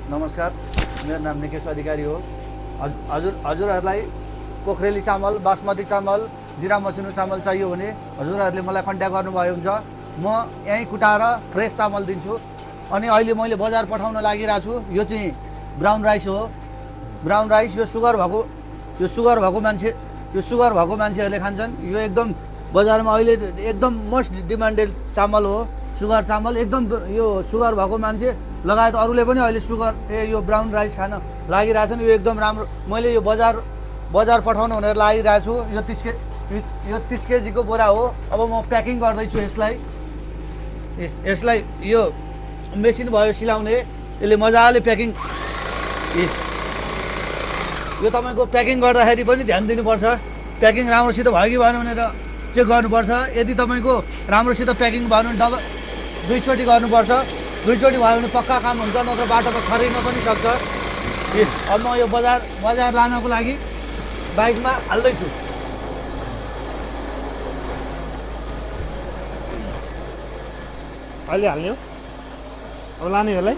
नमस्कार, मेरो नाम निकेश अधिकारी हो। हजुरहरूलाई पोखरेली चामल, बासमती चामल, जिरा मसिनो चामल चाहियो भने हजुरहरूले मलाई कन्ट्याक्ट गर्नुभयो हुन्छ। म यहीँ कुटाएर फ्रेस चामल दिन्छु। अनि अहिले मैले बजार पठाउन लागिरहेको छु। यो चाहिँ ब्राउन राइस हो। ब्राउन राइस यो सुगर भएको मान्छेहरूले खान्छन्। यो एकदम बजारमा अहिले एकदम मोस्ट डिमान्डेड चामल हो। सुगर चामल एकदम यो सुगर भएको मान्छे लगायत अरूले पनि अहिले यो ब्राउन राइस खान लागिरहेछन्। यो एकदम राम्रो। मैले यो बजार पठाउन भनेर लागिरहेको छु। यो 30 केजीको बोरा हो। अब म प्याकिङ गर्दैछु यसलाई यो मेसिन भयो सिलाउने। यसले मजाले प्याकिङ यो तपाईँको प्याकिङ गर्दाखेरि पनि ध्यान दिनुपर्छ। प्याकिङ राम्रोसित भयो कि भएन भनेर चेक गर्नुपर्छ। यदि तपाईँको राम्रोसित प्याकिङ भयो भने दुईचोटि गर्नुपर्छ। दुईचोटि भयो भने पक्का काम हुन्छ, नत्र बाटोमा खरिन पनि सक्छ। अब म यो बजार लानको लागि बाइकमा हाल्दैछु। अहिले हाल्ने हो, अब लाने होला है।